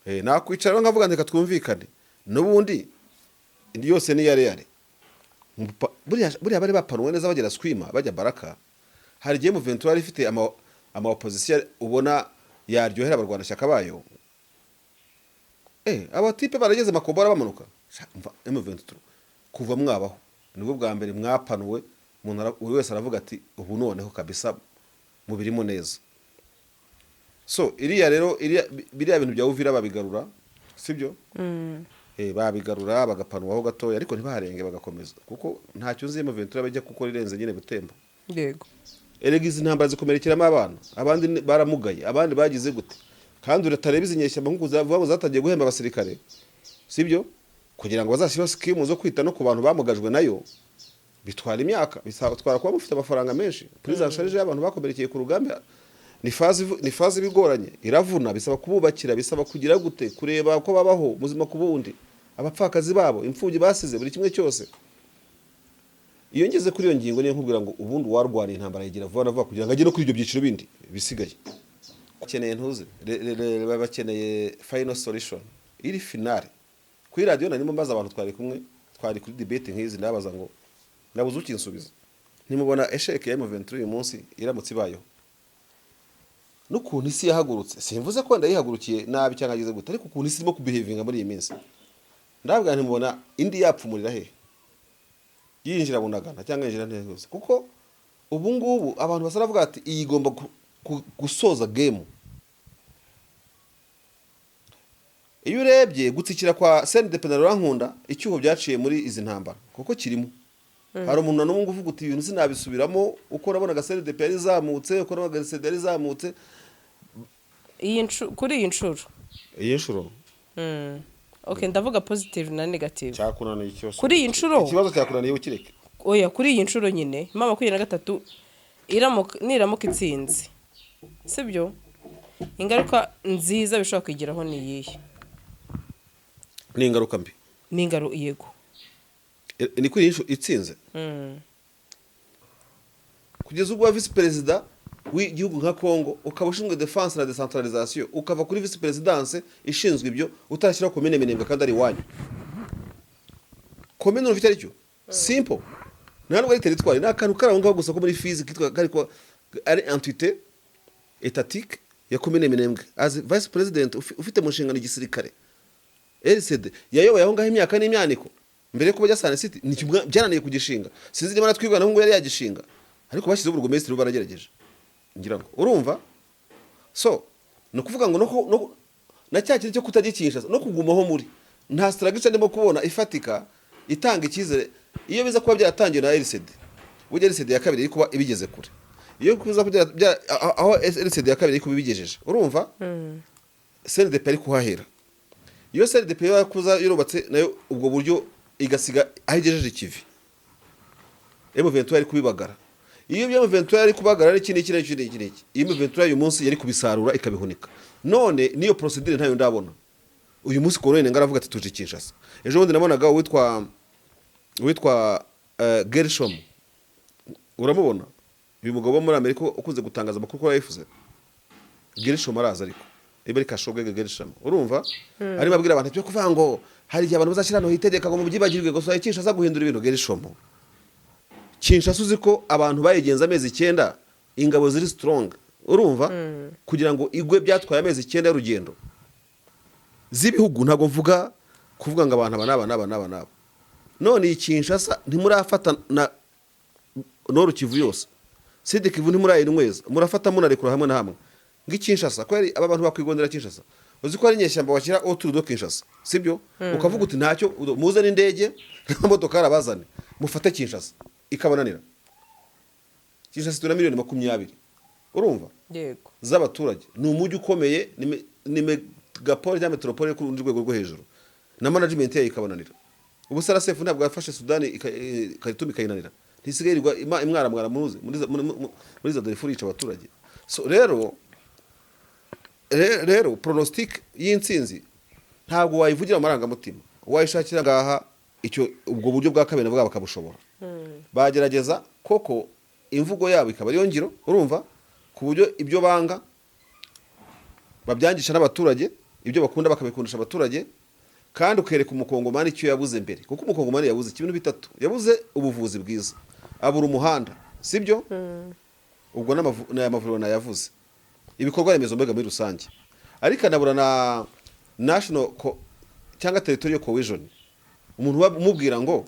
Nakwicara rero nkavuga reka twumvikane, n'ubundi indi yose ni yare yare. Buriya bari bapanuwe neza, bagera Swima, bajya Baraka. Hari igihe M23 yari ifite ama opposition ubona yaryohera abarwanashyaka bayo. Abatipe barageze Makobola bamanuka. Sha, umva, M23 kuva mwabaho nibwo bwa mbere mwapanuwe, umuntu buri wese aravuga ati: "Ubu noneho kabisa mubirimo neza." So iriya rero, iriya biriya bintu bya Uvira babigarura, sibyo? Babigarura bagapanuwaho gatoya, ariko ntibaharenge, bagakomeza, kuko ntacyo nzi M23 bajya gukora irenze nyine Butembo. Erega izi ntambara zikomerekeramo abana, abandi baramugaye, abandi bagize gute. Kandi uratareba izi nyeshyamba nk'uko zavuga ngo zatangiye guhemba abasirikare, sibyo, kugira ngo bazashyireho scheme zo kwita no ku bantu bamugajwe nayo. Bitwara imyaka, bitwara kuba mufite amafaranga menshi. Prise en charge y'abantu bakomerekeye ku rugamba ni phase ibigoranye, iravuna, bisaba kububakira, bisaba kugira gute, kureba ko babaho ubuzima ku bundi, abapfakazi babo, imfubyi basize, buri kimwe cyose. Iyo ngeze kuri iyo ngingo, niyo nkubwira ngo ubundi uwarwaniye intambara yigira vuba na vuba kugira ngo ajye no kuri ibyo byiciro bindi bisigaye. Bakeneye ntuzi bakeneye final solution iri finale. Kuri radiyo narimo mbaza abantu twari kumwe, twari kuri debate nk'izi, ndabaza ngo nabuze ukinsubiza: ntimubona échec ya M23 uyu munsi iramutse ibayeho, n'ukuntu isi yahagurutse? Simvuze ko wenda yihagurukiye nabi cyangwa yagize gute, ariko ukuntu isi irimo kubehavinga muri iyi minsi, ndabwira ntimubona indi yapfumurira hehe, yinjira Bunagana cyangwa yinjira neza yose? Kuko ubu ngubu abantu basa bavuga ati iyi igomba gusoza game. Iyo urebye gutsikira kwa CNDP na Laurent Nkunda, icyuho byaciye muri izi ntambara kuko kirimo, hari umuntu na n'umwe uvuga uti: "Ibintu sinabisubiramo uko nabonaga CNDP yari izamutse, uko nabonaga CNDP yari izamutse." Kuri iyi nshuro? Iyi nshuro. Okay, ndavuga positive na negative. Cyakunaniye ikibazo. Kuri iyi nshuro? Ikibazo cyakunaniye, ukireke. Oya, kuri iyi nshuro nyine, M23 niramuka itsinze, sibyo, ingaruka nziza bishobora kwigiraho ni iyihe? Ni ingaruka mbi. Ni ingaruka, yego. Ni kuri iyi nshuro itsinze, kugeza ubwo visi perezida w'igihugu nka Congo, ukaba ushinzwe défense na décentralisation, ukava kuri vice présidence ishinzwe ibyo, utarashyiraho komine Minembwe kandi ari iwanyu. Komine urumva icyo ari cyo? Simple, nta nubwo ari territoire, ni akantu kari aho ngaho gusa ko muri Fizi kitwa kari ari entité étatique ya komine Minembwe. As vice president ufite mu nshingano igisirikare, RCD yayoboye aho ngaho imyaka n'imyaniko mbere yo kuba ajya Sun City, ni kimwe byananiye kugishinga. Sinzi niba natwibwana ngo yari yagishinga, ariko bashyizeho burugumesitiri, baragerageje, ngira ngo urumva. So ni ukuvuga ngo na cya kintu cyo kutagikinisha no kugumaho muri nta strategy ndimo kubona ifatika itanga icyizere. Iyo biza kuba byaratangiwe na RCD, burya RCD ya kabiri iri kuba ibigeze kure. Iyo kuza kuba aho RCD ya kabiri iri kuba ibigejeje, urumva CNDP ari kuhahera. Iyo CNDP kuza yubatse nayo ubwo buryo, igasiga aho igejeje ikivi, M23 yari kubibagara. Iyo M23 yari kubagara n'iki n'iki n'iki n'iki n'iki, iyo M23 uyu munsi yari kubisarura ikabihunika. None niyo procédure ntayo ndabona. Uyu munsi Corneille Nangaa aravuga ati: "Tuje Kinshasa." Ejo bundi nabonaga uwitwa Gershom, uramubona, uyu mugabo wo muri Amerika ukunze gutangaza amakuru ko yayifuze, Gershom araza, ariko niba ari Kashobwe Gershom, urumva arimo abwira abantu ibyo kuvuga ngo hari igihe abantu bazashyira hano hitegeka ngo mubyibagirwe gusa Kinshasa guhindura ibintu. Gershom, Kinshasa uzi ko abantu bayigenza amezi 9, ingabo ziri strong, urumva kugira ngo igwe byatwaye amezi 9 y'urugendo z'ibihugu. Ntabwo mvuga kuvuga ngo abantu aba n'aba n'aba n'aba n'aba. None iyi Kinshasa ntimurafata na Nord Kivu yose, Sud Kivu ntimurayinyweza, murafata munarekura hamwe na hamwe ngo Kinshasa ko aba bantu bakwigondera Kinshasa. Uzi ko ari inyeshyamba washyira autour de Kinshasa, sibyo, ukavuga uti: "Ntacyo, muzane indege n'amamodoka arabazane, mufate Kinshasa," ikabananira. Kinshasa itura miliyoni 20, urumva, z'abaturage. Ni umujyi ukomeye, ni mégapole cyangwa métropole ku rundi rwego rwo hejuru, na management yayo ikabananira. Ubu RSF ntabwo yafashe Sudani Khartoum ikayinanira, ntisigaye yirirwa imwaramwara muruzi muri za Darfur yica abaturage. So rero rero pronostic y'intsinzi ntabwo wayivugira mu marangamutima, wayishakira ngaha. Icyo ubwo buryo bwa kabiri nabwo bakabushobora, bagerageza koko, imvugo yabo ikaba ariyo ngiro, urumva, ku buryo ibyo banga babyangisha n'abaturage. Ibyo bakunda bakabikundisha abaturage, kandi ukereka Umukongomani icyo yabuze mbere, kuko Umukongomani yabuze ibintu bitatu: yabuze ubuvuzi bwiza, abura umuhanda, sibyo? Ubwo n'aya mavuriro nayavuze, ibikorwa remezo mbega muri rusange, ariko anabura na national cyangwa territorial cohesion. Umuntu uba umubwira ngo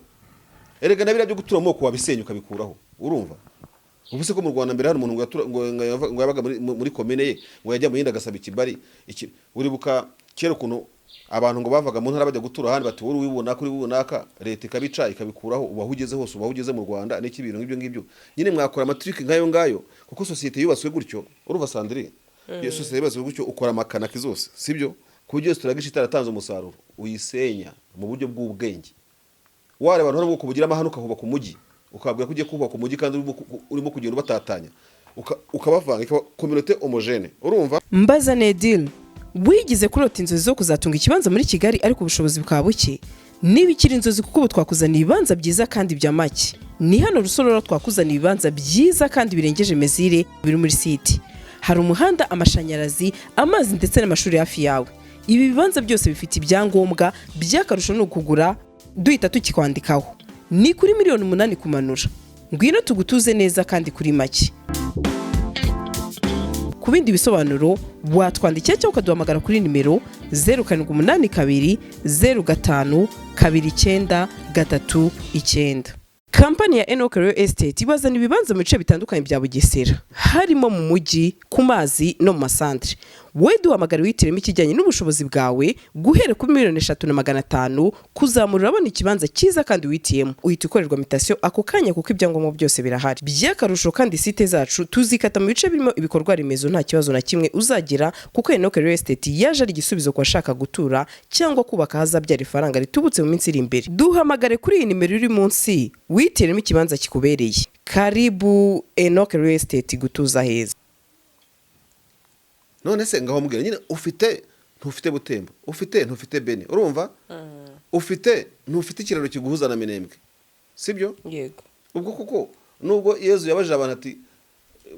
erega na biriya byo gutura mu moko wabisenya ukabikuraho. Urumva, ubu se ko mu Rwanda mbere hari umuntu ngo ngo yabaga muri komine ye, ngo yajya mu yindi agasaba ikibari iki? Uribuka kera ukuntu abantu ngo bavaga mu ntara bajya gutura ahandi, bati wowe uri kuri runaka, leta ikabica ikabikuraho. Ubu aho ugeze hose, ubu aho ugeze mu Rwanda n'iki, ibintu nk'ibyo ngibyo nyine mwakora amatrick nk'ayo ngayo, kuko sosiyete yubatswe gutyo. Urumva Sandrine, iyo sosiyete yubatswe gutyo, ukora amakanaki zose, sibyo? Ku buryo strategy itaratanze umusaruro uyisenya mu buryo bw'ubwenge. Wareba abantu ubwoko bugira amahane, ukahubaka umujyi, ukababwira ko ugiye kubaka umujyi kandi urimo kugenda ubatatanya, ukabavanga, ikaba communauté homogène, urumva? Mbaza Nedil, wigize kurota inzozi zo kuzatunga ikibanza muri Kigali ariko ubushobozi bukaba buke? Niba ikiri inzozi, kuko ubu twakuzaniye ibibanza byiza kandi bya make. Ni hano Rusororo, twakuzaniye ibibanza byiza kandi birengeje mesure, biri muri site. Hari umuhanda, amashanyarazi, amazi ndetse n'amashuri hafi yawe. Ibi bibanza byose bifite ibyangombwa. By'akarusho ni ukugura duhita tukikwandikaho. Ni kuri miliyoni 8 kumanura. Ngwino tugutuze neza kandi kuri make. Ku bindi bisobanuro watwandikira cyangwa ukaduhamagara kuri nimero 0782052939. Kampani ya Enoch Real Estate ibazana ibibanza mu bice bitandukanye bya Bugesera, harimo mu mujyi, ku mazi no mu masantere. Wowe duhamagara wihitiremo ikijyanye n'ubushobozi bwawe. Guhera kuri miliyoni 3 na 500 kuzamura, urabona ikibanza cyiza kandi wihitiyemo. Uhita ukorerwa mutation ako kanya kuko ibyangombwa byose birahari. By'akarusho kandi site zacu tuzikata mu bice birimo ibikorwa remezo, nta kibazo na kimwe uzagira, kuko Enoch Real Estate yaje ari igisubizo ku bashaka gutura cyangwa kubaka ahazabyara ifaranga ritubutse mu minsi iri imbere. Duhamagare kuri iyi nimero iri munsi wihitiremo ikibanza kikubereye. Karibu Enoch Real Estate, gutuza heza. None se ngaho mbwira nyine, ufite ntufite Butembo, ufite ntufite Beni, urumva, ufite ntufite ikiraro kiguhuza na Minembwe, sibyo? Yego. Ubwo kuko nubwo Yezu yabajije abantu ati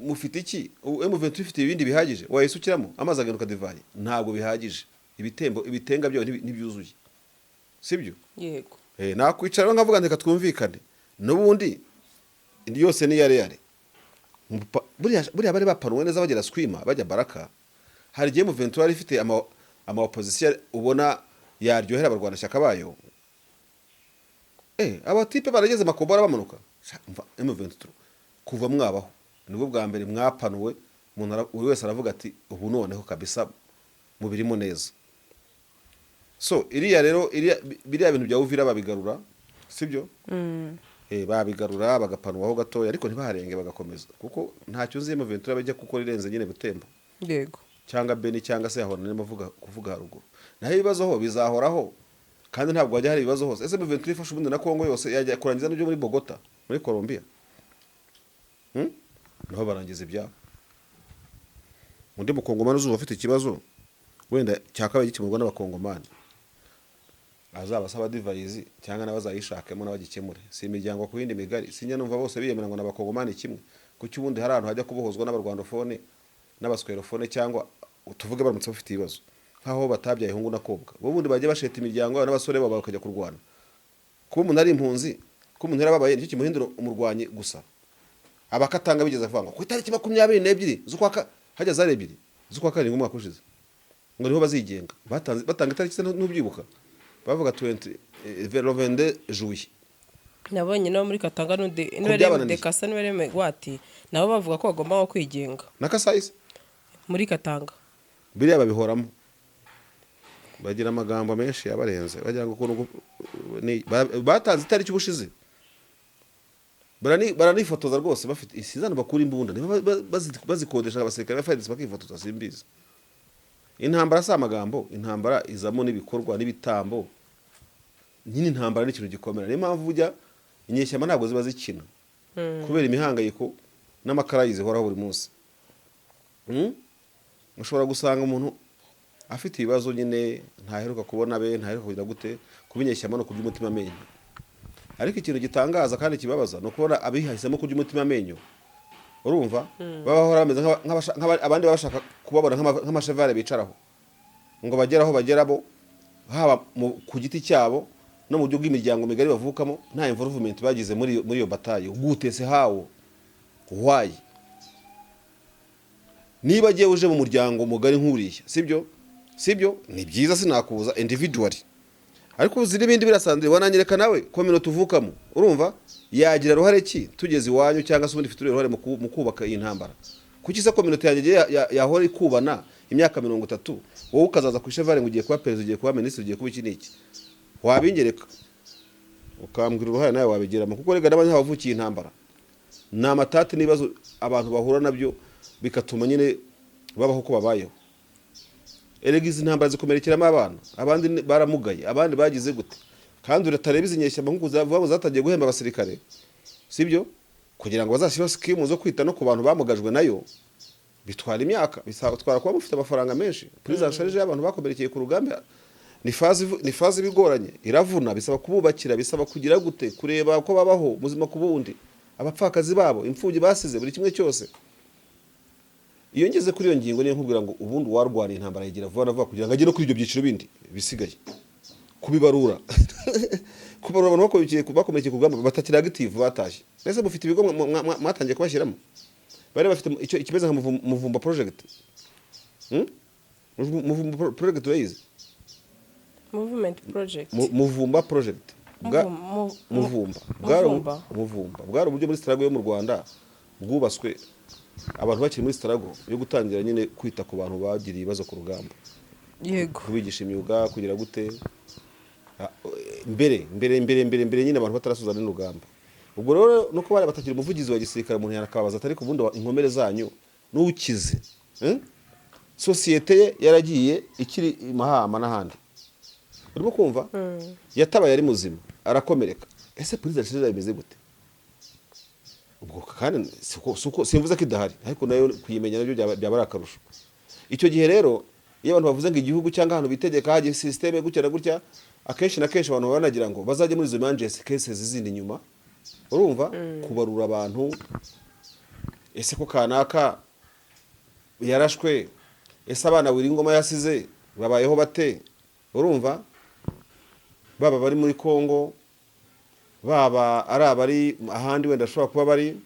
mufite iki, ubu M23 ifite ibindi bihagije wayisukiramo amazi agahinduka divayi? Ntabwo bihagije. Ibitembo, ibitenga byayo ntibyuzuye, sibyo? Yego. Nakwicara rero nkavuga reka twumvikane, n'ubundi indi yose ni yare yare. Buriya bari bapanuwe neza bagera Swima, bajya Baraka. Hari igihe M23 yari ifite ama opposition ubona yaryohera abarwanashyaka bayo. Abatipe barageze Makobora bamanuka. Sha, umva, M23 kuva mwabaho nibwo bwa mbere mwapanuwe, umuntu buri wese aravuga ati ubu noneho kabisa mubirimo neza. So iriya rero, iriya biriya bintu bya Uvira babigarura, sibyo? Babigarura bagapanwaho gatoya, ariko ntibaharenge, bagakomeza, kuko ntacyo nzi M23 bajya gukora irenze nyine Butembo cyangwa Beni cyangwa se yahora narimo avuga kuvuga haruguru. Naho ibibazo ho bizahoraho, kandi ntabwo hajya hari ibibazo hose. Ese M23 ifashe ubundi na Kongo yose yajya kurangiza n'ibyo muri Bogota, muri Colombia? Naho barangiza ibyabo. Undi Mukongomani uzumva afite ikibazo wenda cyakabaye gikemurwa n'Abakongomani, azaba asaba advice cyangwa n'abazayishakemo n'abagikemure, si imiryango ku yindi migari. Sinjya numva bose biyemera ngo n'Abakongomani kimwe. Kuki ubundi hari ahantu hajya kubohozwa n'Abarwandophone n'Abaswahiliphone, cyangwa tuvuge baramutse bafite ibibazo nk'aho batabyaye ihungu n'akobwa, bo ubundi bajya basheta imiryango yabo n'abasore babo bakajya kurwana? Kuba umuntu ari impunzi, kuba umuntu yarababaye, nicyo kimuhindura umurwanyi gusa? Abakatanga bigeze kuvuga ngo ku itariki 22 z'ukwa hajya zari 2 z'ukwa 7 umwaka ushize, ngo niho bazigenga. Batanze batanga itariki se ntubyibuka? Bavuga 20 le 22 juillet. Nabonye nabo muri Katanga n'undi niba ari Byabananiye. Dekasa, niba ari wati, nabo bavuga ko bagomba nko kwigenga. Na Kasayisi. Muri Katanga. Biriya babihoramo, bagira amagambo menshi yabarenze, bagira ngo ukuntu batanze itariki ubushize, baranifotoza rwose bafite isizano, bakura imbunda niba bazikodesha abasirikare ba FARDC bakifotoza, simbizi. Intambara si amagambo, intambara izamo n'ibikorwa n'ibitambo nyine. Intambara ni ikintu gikomera, niyo mpamvu ujya inyeshyamba ntabwo ziba zikina, kubera imihangayiko n'amakara zihoraho buri munsi. Ushobora gusanga umuntu afite ibibazo nyine, ntaheruka kubona be, ntaheruka kugira gute, kuba inyeshyamba no kurya umutima amenyo. Ariko ikintu gitangaza kandi kibabaza ni ukubona abihahisemo kurya umutima amenyo, urumva, baba bahora bameze abandi baba bashaka kubabona nk'amashevare bicaraho. Ngo bagere aho bagera bo, haba ku giti cyabo no mu buryo bw'imiryango migari bavukamo, nta involvement bagize muri iyo bataille. Gute se? How? Why? Niba agiye uje mu muryango mugari nk'uriya, sibyo? Sibyo, ni byiza, sinakubuza individually, ariko uzi n'ibindi birasanzwe. Wananyereka nawe communauté uvukamo, urumva yagira ruhare ki tugeze iwanyu, cyangwa se ubundi ifite uruhare mu kubaka iyi ntambara? Kuki se communauté yanjye yahora ikubana imyaka 30, wowe ukazaza ku ishevare ngo ugiye kuba perezida, ugiye kuba minisitiri, ugiye kuba iki n'iki? Wabingereka ukambwira uruhare nawe wabigiramo, kuko rega n'abandi bavukiye intambara ni amatati n'ibibazo abantu bahura nabyo, bigatuma nyine babaho uko babayeho. Erega izi ntambara zikomerekeramo abana, abandi baramugaye, abandi bagize gute. Kandi uratareba izi nyeshyamba nk'uko zavuga ngo zatangiye guhemba abasirikare, sibyo, kugira ngo bazashyireho scheme zo kwita no ku bantu bamugajwe nayo. Bitwara imyaka, bisatwara kuba mufite amafaranga menshi. Prise en charge y'abantu bakomerekeye ku rugamba ni phase iba igoranye, iravuna, bisaba kububakira, bisaba kugira gute, kureba uko babaho ubuzima ku bundi, abapfakazi babo, imfubyi basize, buri kimwe cyose. Iyo ngeze kuri iyo ngingo, niyo nkubwira ngo ubundi uwarwana intambara yigira vuba na vuba kugira ngo ajye no kuri ibyo byiciro bindi bisigaye. Kubibarura, kubarura abantu bakomerekeye ku rugamba batakiri active, batashye. Mbese mufite ibigo mwatangiye kubashyiramo, bari bafite icyo ikimeze nka Muvumba project. Muvumba project urayizi? Movement project? Muvumba project. Muvumba bwari Muvumba? Muvumba bwari uburyo muri struggle yo mu Rwanda bwubatswe abantu bakiri muri struggle yo gutangira nyine kwita ku bantu bagiriye ibibazo ku rugamba, kubigisha imyuga, kugira gute. Mbere mbere mbere mbere mbere nyine abantu batarasoza n'urugamba. Ubwo rero nuko bari batakiri umuvugizi wa gisirikare, umuntu yarakabaza atari ku bundi inkomere zanyu n'ukize, Sosiyete ye yaragiye ikiri i Mahama n'ahandi, urimo kumva, yatabaye ari muzima arakomereka. Ese prise en charge bimeze gute? Ubwo kandi siko simvuze ko idahari, ariko nayo kuyimenya nabyo byaba ari akarusho. Icyo gihe rero iyo abantu bavuze ngo igihugu cyangwa ahantu bitegeka hagiye système gutya na gutya, akenshi na kenshi abantu baba banagira ngo bazajye muri izo emergency cases zindi nyuma, urumva, kubarura abantu. Ese ko kanaka yarashwe, ese abana buri ngoma yasize babayeho bate? Urumva, baba bari muri Congo, baba ari abari ahandi wenda ashobora kuba bari,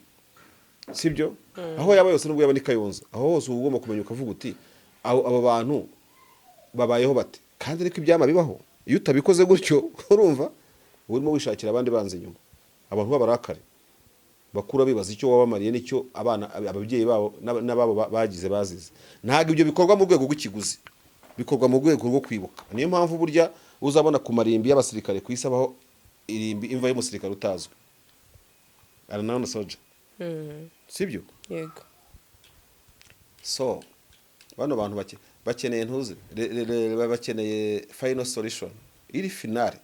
sibyo? Aho yaba yose, nubwo yaba ni Kayonza, aho hose uba ugomba kumenya ukavuga uti abo bantu babayeho bate? Kandi ariko ibyama bibaho, iyo utabikoze gutyo, urumva, uba urimo wishakira abandi banzi inyuma, abantu b'abarakare bakura bibaza icyo wabamariye n'icyo abana, ababyeyi babo n'ababo bagize bazize. Ntabwo ibyo bikorwa mu rwego rw'ikiguzi, bikorwa mu rwego rwo kwibuka. Niyo mpamvu burya uzabona ku marimbi y'abasirikare ku isi abaho irimbi, imva y'umusirikare utazwi, unknown soldier, sibyo? Yego. So bano bantu bakeneye ntuzi bakeneye final solution iri finale.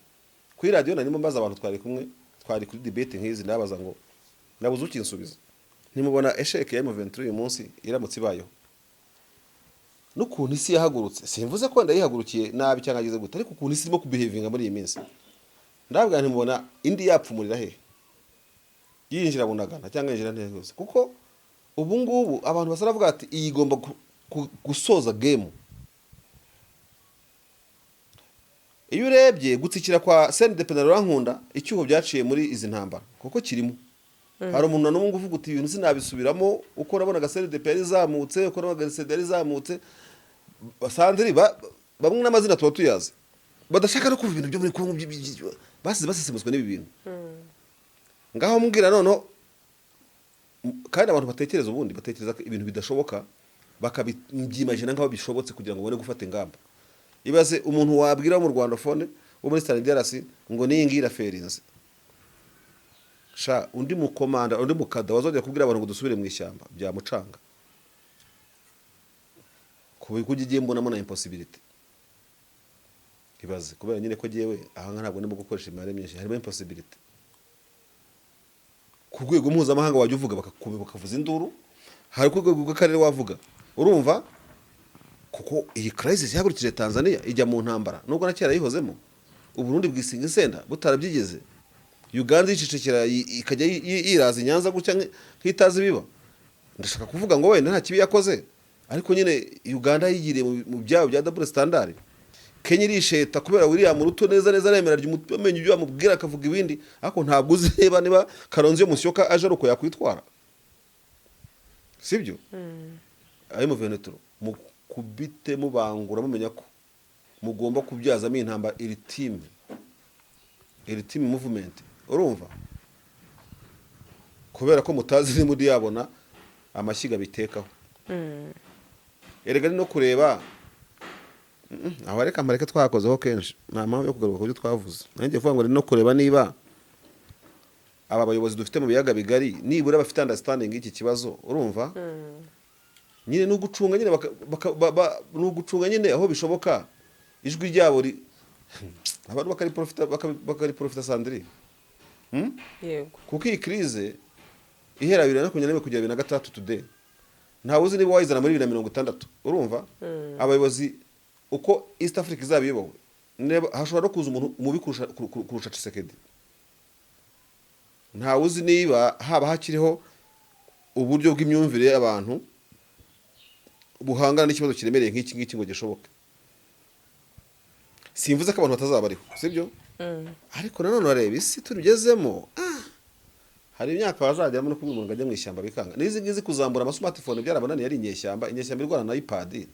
Kuri radiyo narimo mbaza abantu twari kumwe, twari kuri debate nk'izi, ndabaza ngo nabuze ukinsubiza: ntimubona échec ya M23 uyu munsi iramutse ibayeho, n'ukuntu isi yahagurutse? Simvuze ko wenda yihagurukiye nabi cyangwa agize gute, ariko ukuntu isi irimo kubehavinga muri iyi minsi, ndabwira ntimubona indi yapfumurira hehe, yinjira Bunagana cyangwa yinjira neza hose? Kuko ubu ngubu abantu basa bavuga ati iyi igomba gusoza game. Iyo urebye gutsikira kwa CNDP na Laurent, icyuho byaciye muri izi ntambara kuko kirimo, hari umuntu na n'umwe uvuga uti ibintu sinabisubiramo uko nabonaga CNDP yari izamutse, uko nabonaga CD yari izamutse. Sandri bamwe n'amazina tuba tuyazi, badashaka no kumva ibintu byo muri Kongo basize basesemuswe n'ibi bintu. Ngaho mbwira noneho, kandi abantu batekereza, ubundi batekereza ko ibintu bidashoboka bakabyimagina nk'aho bishobotse kugira ngo babone gufata ingamba. Ibaze umuntu wabwira wo mu rwandophone wo muri SAMIDRC ngo n'iyi ngiyi iraferinze. Sha, undi mukomanda, undi mukada wazongera kubwira abantu ngo dusubire mu ishyamba, byamucanga kuko ugiye mbonamo na impossibility. Ibaze, kubera nyine ko jyewe aha ngaha ntabwo ndimo gukoresha imibare myinshi, harimo impossibility ku rwego mpuzamahanga wajya uvuga bakavuza induru, hari ku rwego rw'akarere wavuga, urumva, kuko iyi crisis yahagurukije Tanzania ijya mu ntambara nubwo na kera yihozemo. Uburundi bwisinga insenda butarabyigeze, Uganda yicecekera ikajya yiraza i Nyanza gutya nk'itazi ibiba. Ndashaka kuvuga ngo wenda nta kibi yakoze. Ariko nyine Uganda yigiriye mu byabo bya double standard. Kenya irisheta kubera William Ruto neza neza aremera arya umutwe, amenya ibyo bamubwira akavuga ibindi, ariko ntabwo uzi niba Kalonzo Musyoka aje ari uko yakwitwara, sibyo? Ayo M23 mukubite mubangura, mumenya ko mugomba kubyazamo intambara iri team movement, urumva, kubera ko mutazi niba undi yabona amashyiga bitekaho. Erega ni no kureba. Aho reka mbareke, twakozeho kenshi, nta mpamvu yo kugaruka ku byo twavuze. Nanjye kuvuga ngo ni no kureba niba aba bayobozi dufite mu biyaga bigari nibura bafite understanding y'iki kibazo, urumva nyine ni ugucunga nyine ni ugucunga nyine aho bishoboka ijwi ryabo abantu bakariprofita, Sandrine. Yego. Kuko iyi crise ihera 2021 kugera 2026 today, ntawe uzi niba wayizana muri 2060, urumva? Abayobozi uko East Africa izaba iyobowe, hashobora no kuza umuntu mubi kurusha Tshisekedi. Ntawe uzi niba haba hakiriho uburyo bw'imyumvire y'abantu buhangana n'ikibazo kiremereye nk'iki ngiki ngo gishoboke. Simvuze ko abantu batazaba bariho, sibyo? Ariko nanone urareba isi turigezemo, hari imyaka bazageramo no kubwira umuntu ngo ajye mu ishyamba bikanga. N'izi ngizi kuzambura ama smartphone byarabananiye, ari inyeshyamba, inyeshyamba irwana na iPad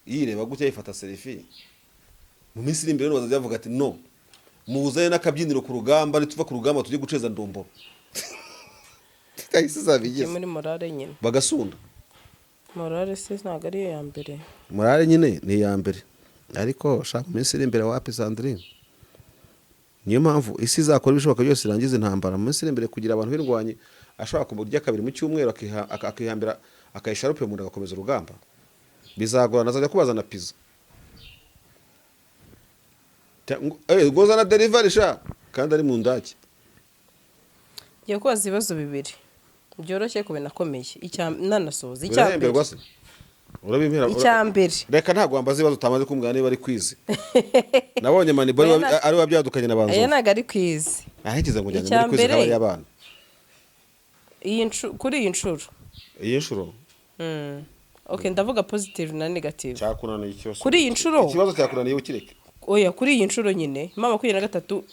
yireba gutya, yifata selfie. Mu minsi iri imbere bazajya bavuga ati: "No muzane n'akabyiniro ku rugamba, nituva ku rugamba tujye guceza ndomboro." Kahise izaba igeze Muri morale nyine. Bagasunda. Morale se ntabwo ariyo ya mbere? Morale nyine ni iya mbere, ariko shaka mu minsi iri imbere wapi, Sandrine. Niyo mpamvu isi izakora ibishoboka byose irangiza intambara mu minsi iri imbere, kugira abantu b'indwanyi ashobora kumurya kabiri mu cyumweru, akihambira akayisharupe mu nda, agakomeza urugamba. Bizagorana, azajya kubazana pizza. Ngo zana delivery sha, kandi ari mu ndake. Ngiye kubaza ibibazo bibiri byoroshye ku binakomeye. Icya nanasoza, icya mbere. Birahemberwa se? Urabimpera? Icya mbere. Reka, ntabwo wambaza ibibazo utamaze kumbwira niba ari kwizi. Nabonye Manibori ari wabyadukanye na Aya Banzovu. ntabwo ari quiz. Ahigeze ngo njyane Icya muri quiz mbere. nk'abari abana. Kuri iyi nshuro. Iyi nshuro. Okay, ndavuga positive na negative. Cyakunaniye ikibazo. Kuri iyi nshuro. Ikibazo cyakunaniye ukireke. Oya, kuri iyi nshuro nyine M23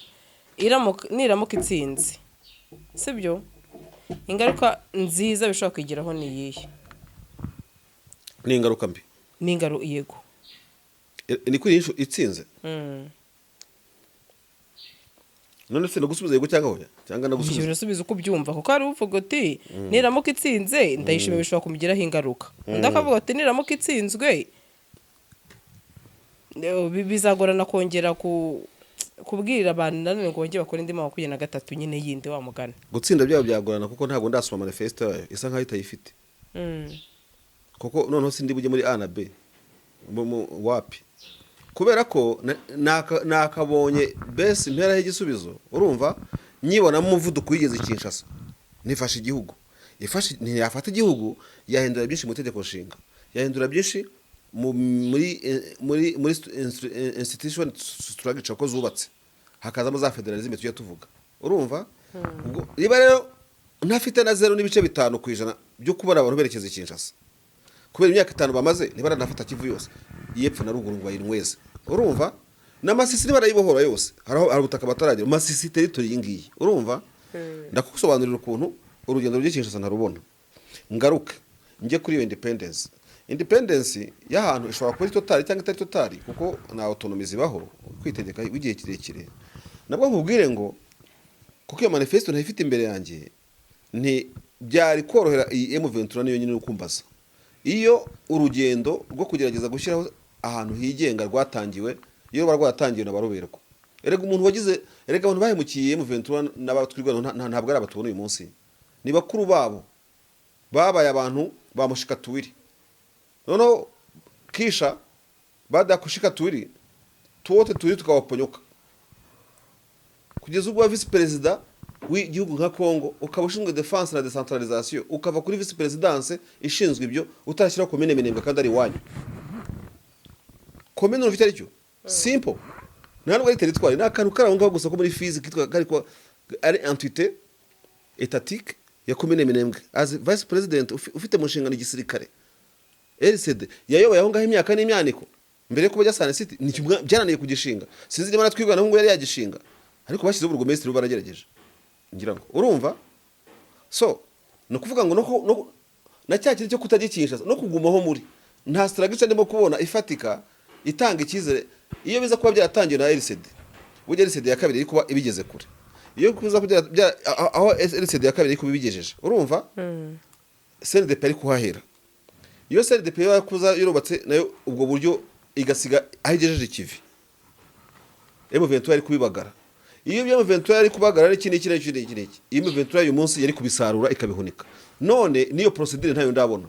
niramuka itsinze, sibyo, ingaruka nziza bishobora kwigiraho ni iyihe? Ni ingaruka mbi. Ni ingaru, yego. Ni kuri iyi nshuro itsinze. None se nagusubiza yego cyangwa oya, cyangwa nagusubiza? Urasubiza uko ubyumva, kuko hari uvuga uti: "Niramuka itsinze ndayishimiye, bishobora kumugiraho ingaruka." Undi akavuga ati: "Niramuka itsinzwe bizagorana kongera kubwira abantu nanone ngo bongere bakore indi 23 nyine yindi wa mugani." Gutsinda byabo byagorana, kuko ntabwo ndasoma manifesto yayo, isa nkaho itayifite. Kuko noneho sindi bujye muri A na B wapi, kubera ko nakabonye bese impera y'igisubizo, urumva, nyibonamo umuvuduko wigeze Kinshasa nifashe igihugu, ifashe ntiyafata igihugu, yahindura byinshi mu itegeko nshinga, yahindura byinshi muri institution structure ko zubatse, hakazamo za federalism tujya tuvuga, urumva. Ubwo niba rero ntafite na 0.5% byo kubona abantu berekeza i Kinshasa, kubera imyaka 5 bamaze ntibaranafata Kivu yose y'epfo na ruguru ngo bayinyweze, urumva, n'Amasisi ntibarayibohora yose, hari aho hari ubutaka bataragera Masisi territory iyi ngiyi, urumva. Ndakusobanurira ukuntu urugendo rujya Kinshasa ntarubona. Ngaruke njye kuri iyo independence. Independence y'ahantu ishobora kuba ari total cyangwa itari total, kuko na autonomy zibaho, kwitegeka w'igihe kirekire. Nabwo nkubwire ngo kuko iyo manifesto ntayifite imbere yanjye, nti byari korohera iyi M23 niyo nyine uri kumbaza. Iyo urugendo rwo kugerageza gushyiraho ahantu higenga rwatangiwe, iyo ruba rwaratangiwe na baruberwa. Erega umuntu wagize, erega abantu bahemukiye M23 n'abatwirwa ntabwo ari abatubona uyu munsi, ni bakuru babo babaye abantu ba mushikatuwiri. Noneho kisha baada ya kushika tuwili tuwote tuwili tukawaponyoka, kugeza ubwo visi perezida w'igihugu nka Congo, ukaba ushinzwe defense na decentralisation, ukava kuri vice présidence ishinzwe ibyo, utarashyiraho komine Minembwe kandi ari iwanyu. Komine urumva icyo ari cyo? Simple, nta nubwo ari territoire, ni akantu kari aho ngaho gusa ko muri fizi kitwa kari ko ari entité étatique ya komine Minembwe. As vice president ufite mu nshingano igisirikare. RCD yayoboye aho ngaho imyaka n'imyaniko mbere yo kuba ajya Sun City. Ni kimwe byananiye kugishinga. Sinzi niba natwibwana ngo yari yagishinga, ariko bashyizeho burugumesitiri, bo baragerageje, ngira ngo urumva. So ni ukuvuga ngo na cya kintu cyo kutajya Kinshasa no kugumaho muri nta strategy ndimo kubona ifatika itanga icyizere. Iyo biza kuba byaratangiwe na RCD, burya RCD ya kabiri iri kuba ibigeze kure. Iyo kuza kuba aho RCD ya kabiri iri kuba ibigejeje, urumva, CNDP ari kuhahera. Iyo CNDP kuza yubatse nayo ubwo buryo, igasiga aho igejeje ikivi, M23 yari kubibagara. Iyo M23 yari kubagara n'iki n'iki n'iki n'iki n'iki, iyo M23 uyu munsi yari kubisarura ikabihunika. None niyo procedure ntayo ndabona.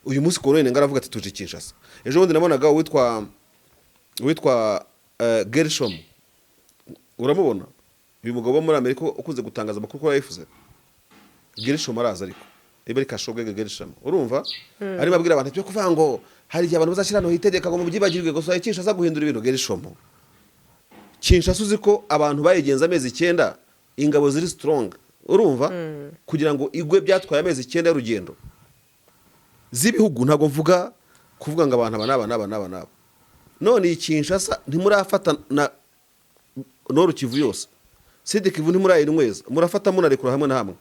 Uyu munsi Corneille Nangaa aravuga ati tuje Kinshasa. Ejo bundi nabonaga uwitwa Gershom, uramubona, uyu mugabo wo muri Amerika ukunze gutangaza amakuru ko yayifuze. Gershom araza, ariko niba ari Kashobwe Gershom, urumva, arimo abwira abantu ibyo kuvuga ngo hari igihe abantu bazashyira hano hitegeka ngo mubyibagirwe gusa Kinshasa guhindura ibintu. Gershom, Kinshasa uzi ko abantu bayigenza amezi 9, ingabo ziri strong, urumva, kugira ngo igwe byatwaye amezi 9 y'urugendo z'ibihugu. Ntabwo mvuga kuvuga ngo abantu aba n'aba n'aba n'aba n'aba. None iyi Kinshasa ntimurafata na Nord Kivu yose, Sud Kivu ntimurayinyweza, murafata munarekura hamwe na hamwe.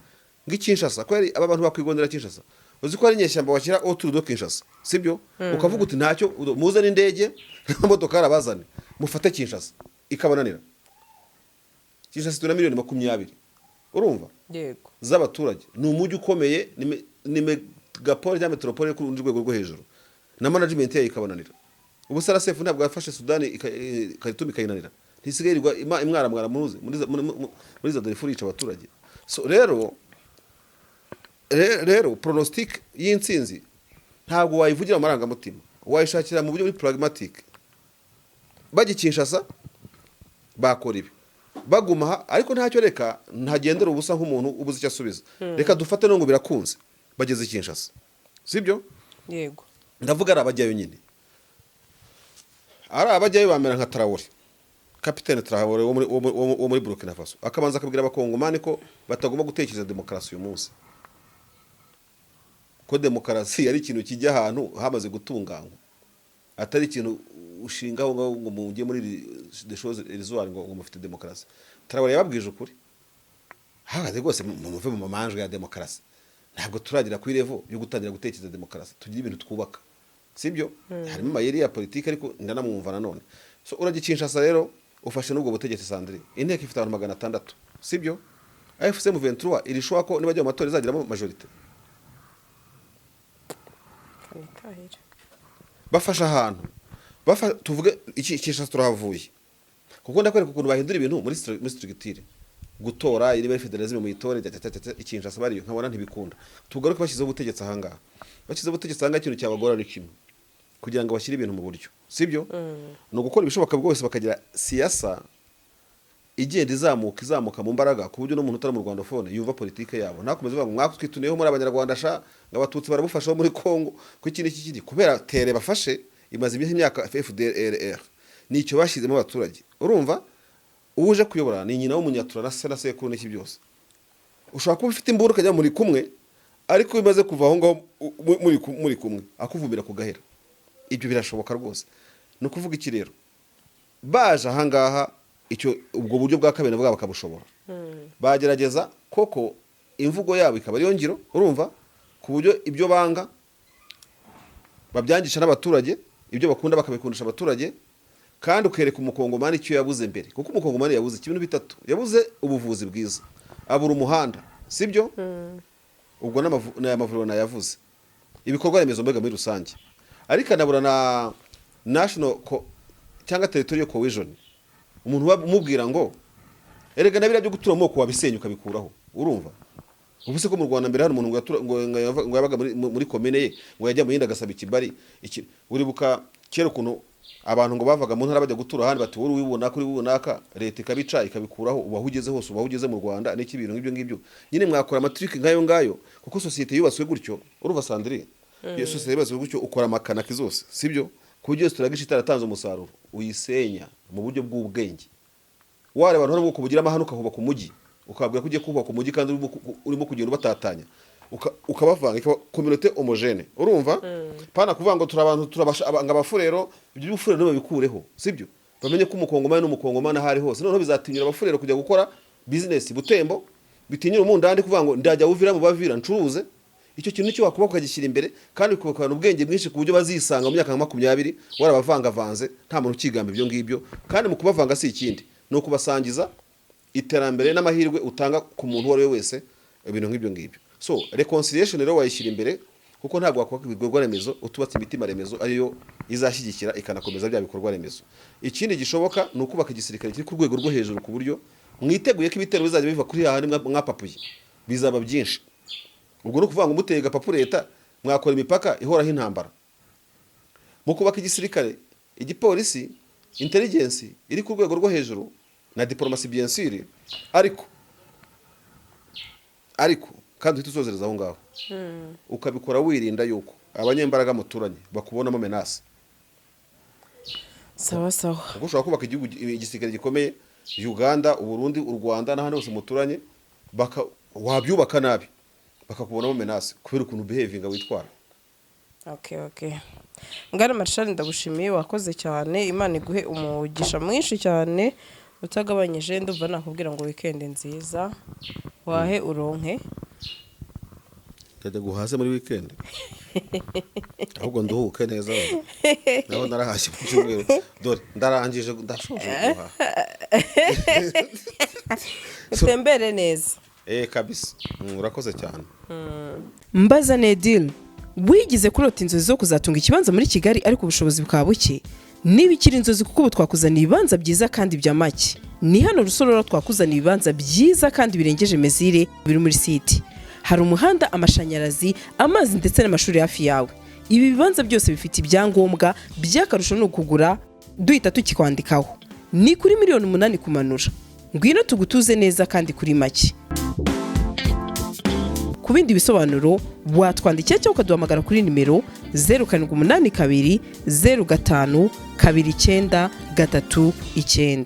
Ngo Kinshasa ko yari aba bantu bakwigondera Kinshasa? Uzi ko hari inyeshyamba washyira autour de Kinshasa, sibyo? Ukavuga uti ntacyo, muzane indege n'amamodoka arabazane, mufate Kinshasa, ikabananira. Kinshasa ituwe na miliyoni 20, urumva, z'abaturage. Ni umujyi ukomeye, ni mégapole cyangwa métropole ku rundi rwego rwo hejuru, na management yayo ikabananira. Ubu RSF ntabwo yafashe Sudani Khartoum ikayinanira, ntisigaye yirirwa imwaramwara muruzi muri za Darfur yica abaturage. So rero rero pronostic y'intsinzi ntabwo wayivugira mu marangamutima, wayishakira mu buryo buri pragmatic. Bajya i Kinshasa bakora ibi, baguma aha, ariko ntacyo. Reka ntagendera ubusa nk'umuntu ubuze icyo asubiza. Reka dufate no ngo birakunze, bageze i Kinshasa, sibyo? Yego. Ndavuga ari abajyayo nyine, ari abajyayo bamera nka Traoré, kapitene Traoré wo muri Burkina Faso, akabanza akabwira Abakongomani ko batagomba gutekereza demokarasi uyu munsi, ko demokarasi ari ikintu kijya ahantu hamaze gutunganywa, atari ikintu ushinga aho ngaho ngo mujye muri des choses illusoires ngo mufite demokarasi. Traoré yababwije ukuri hahagaze rwose: muve mu mamanjwe ya demokarasi, ntabwo turagera kuri level yo gutangira gutekereza demokarasi, tugire ibintu twubaka. Sibyo? Harimo amayeri ya politiki, ariko ndanamwumva nanone. So urajya i Kinshasa rero, ufashe n'ubwo butegetsi. Sandrine, inteko ifite abantu 600, sibyo? AFC M23 irishoboka ko nibajya mu matora izagiramo majorité. Kanitahira. Bafashe ahantu tuvuge iki, Kinshasa turahavuye, kuko ndakwereka ukuntu bahindura ibintu muri structure, gutora iri muri fédéralisme mu itore i Kinshasa bariyo, nkabona ntibikunda. Tugaruke, bashyizeho ubutegetsi ahangaha, bashyizeho ubutegetsi ahangaha, ikintu cyabagora ni kimwe, kugira ngo bashyire ibintu mu buryo, sibyo? Ni ugukora ibishoboka byose bakagira siyasa igenda izamuka izamuka mu mbaraga, ku buryo n'umuntu utari mu rwandophone yumva politike yabo, ntakomeze kuvuga ngo mwatwituneho muri Abanyarwanda sha, ngo Abatutsi barabufasha bo muri Congo, ko iki n'iki kindi, kubera tere bafashe imaze imyaka. FDLR nicyo bashyizemo abaturage, urumva. Uje kuyobora ni nyina w'umunyatura na se na sekuru n'iki byose. Ushobora kuba ufite imbunda ukajya muri kumwe, ariko iyo umaze kuva aho ngaho muri kumwe akuvumira ku gahera. Ibyo birashoboka rwose. Ni ukuvuga iki rero? Baje ahangaha, icyo ubwo buryo bwa kabiri nabwo bakabushobora, bagerageza koko imvugo yabo ikaba ariyo ngiro, urumva, ku buryo ibyo banga babyangisha n'abaturage, ibyo bakunda bakabikundisha abaturage, kandi ukereka Umukongomani icyo yabuze mbere, kuko Umukongomani yabuze ibintu bitatu: yabuze ubuvuzi bwiza, abura umuhanda, sibyo? Ubwo n'aya mavuriro nayavuze, ibikorwa remezo mbega muri rusange, ariko anabura na national cyangwa territorial cohesion. Umuntu umubwira ngo erega na biriya byo gutura mu moko wabisenya ukabikuraho, urumva. Ubu se ko mu Rwanda mbere hari umuntu ngo ngo yabaga muri komine ye, ngo yajya mu yindi agasaba ikibari iki? Uribuka kera ukuntu abantu ngo bavaga mu ntara bajya gutura ahandi, bati wowe uri runaka, uri runaka, leta ikabica ikabikuraho. Ubu aho ugeze hose, ubu aho ugeze mu Rwanda n'iki, ibintu nk'ibyo ngibyo nyine mwakora amatrick nk'ayo ngayo, kuko sosiyete yubatswe gutyo, urumva Sandrine, iyo sosiyete yubatswe gutyo ukora amakanaki zose, sibyo? Ku buryo yose turagisha itaratanze umusaruro, uyisenya mu buryo bw'ubwenge. Wareba abantu hari ubwoko bugira amahane, ukahubaka umujyi, ukababwira ko ugiye kubaka umujyi kandi urimo kugenda ubatatanya. Ukabavanga ikaba communauté homogène, urumva? Pana kuvuga ngo turi abantu, turabasha ngo Abafurero, ibyo by'ubufurero babikureho, sibyo? Bamenye ko Umukongomani n'Umukongomani aho ari hose. Noneho bizatinyura Abafurero kujya gukora business Butembo, bitinyura Umundandi kuvuga ngo ndajya Uvira mu Bavira ncuruze. Icyo kintu nicyo wakuba ukagishyira imbere, kandi ukabakorana ubwenge bwinshi, ku buryo bazisanga mu myaka nka 20 warabavangavanze, nta muntu ukigamba ibyo ngibyo. Kandi mu kubavanga si ikindi, ni ukubasangiza iterambere n'amahirwe utanga ku muntu uwo ari we wese, ibintu nk'ibyo ngibyo. So reconciliation rero wayishyira imbere, kuko ntabwo wakubaka ibikorwa remezo utubatse imitima remezo ariyo izashyigikira ikanakomeza bya bikorwa remezo. Ikindi gishoboka ni ukubaka igisirikare kiri ku rwego rwo hejuru, ku buryo mwiteguye ko ibitero bizajya biva kuri hahandi mwapapuye bizaba byinshi. Ubwo ni ukuvuga ngo muteye gapapu leta, mwakora imipaka ihoraho intambara. Mu kubaka igisirikare, igipolisi, intelligence iri ku rwego rwo hejuru na diplomasi, bien sûr. Ariko kandi uhita usozereza aho ngaho, ukabikora wirinda yuko abanyembaraga muturanye bakubonamo menace. Sawa sawa. Kuko ushobora kubaka igihugu, igisirikare gikomeye, Uganda, Uburundi, u Rwanda n'ahandi hose muturanye, wabyubaka nabi bakakubonamo menace kubera ukuntu behavinga, witwara. Okay, Ngara Marshal, ndagushimiye, wakoze cyane. Imana iguhe umugisha mwinshi cyane utagabanyije. Ndumva nakubwira ngo weekend nziza, wahe uronke. Ndajya guhaze muri weekend, ahubwo nduhuke neza. Naho narahashye mu cyumweru, dore ndarangije, ndashoje guhaha. Utembere neza. Eh, kabisa. Urakoze cyane. Mbaza Nedil, wigize kurota inzozi zo kuzatunga ikibanza muri Kigali ariko ubushobozi bukaba buke? Niba ikiri inzozi, kuko ubu twakuzaniye ibibanza byiza kandi bya make. Ni hano Rusororo, twakuzaniye ibibanza byiza kandi birengeje mesure, biri muri site. Hari umuhanda, amashanyarazi, amazi ndetse n'amashuri hafi yawe. Ibi bibanza byose bifite ibyangombwa. By'akarusho ni ukugura duhita tukikwandikaho. Ni kuri miliyoni 8 kumanura. Ngwino tugutuze neza kandi kuri make. Ku bindi bisobanuro watwandikira cyangwa ukaduhamagara kuri nimero 0782 05 29 39.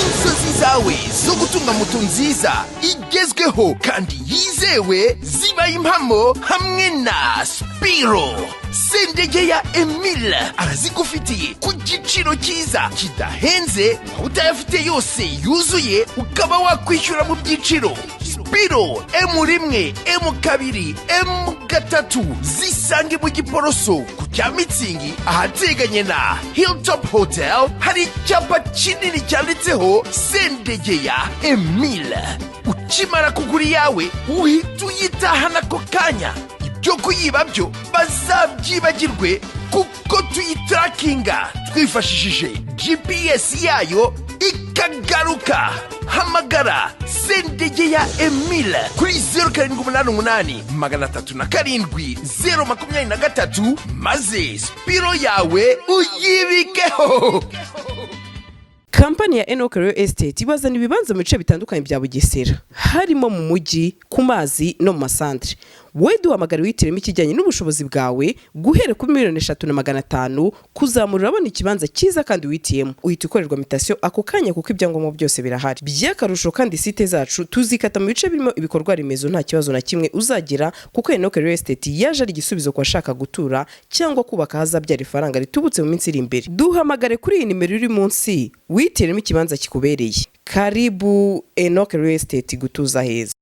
Inzozi zawe zo gutunga moto nziza igezweho kandi yizewe zibaye impamo hamwe na Spiro. Sendegeya Emile arazigufitiye ku giciro cyiza kidahenze, waba utayafite yose yuzuye ukaba wakwishyura mu byiciro. Spiro M1, M2, M3 zisange mu Giporoso ku cya Mitsingi, ahateganye na Hilltop Hotel. Hari icyapa kinini cyanditseho Sendegeya Emile. Ukimara kugura iyawe uhita uyitahana ako kanya. Ibyo kuyiba byo bazabyibagirwe, kuko tuyitarakinga twifashishije GPS yayo ikagaruka. Hamagara Sendegeya Emile kuri 0788 307 023, maze Spiro yawe uyibikeho. Kampani ya Enoch Real Estate ibazana ibibanza mu bice bitandukanye bya Bugesera, harimo mu mujyi, ku mazi no mu masantere. Wowe duhamagara wihitiremo ikijyanye n'ubushobozi bwawe. Guhera kuri miliyoni 3 na 500 kuzamura, urabona ikibanza cyiza kandi wihitiyemo. Uhita ukorerwa mutation ako kanya kuko ibyangombwa byose birahari. By'akarusho kandi site zacu tuzikata mu bice birimo ibikorwa remezo, nta kibazo na kimwe uzagira, kuko Enoch Real Estate yaje ari igisubizo ku bashaka gutura cyangwa kubaka ahazabyara ifaranga ritubutse mu minsi iri imbere. Duhamagare kuri iyi nimero iri munsi wihitiremo ikibanza kikubereye. Karibu Enoch Real Estate, gutuza heza.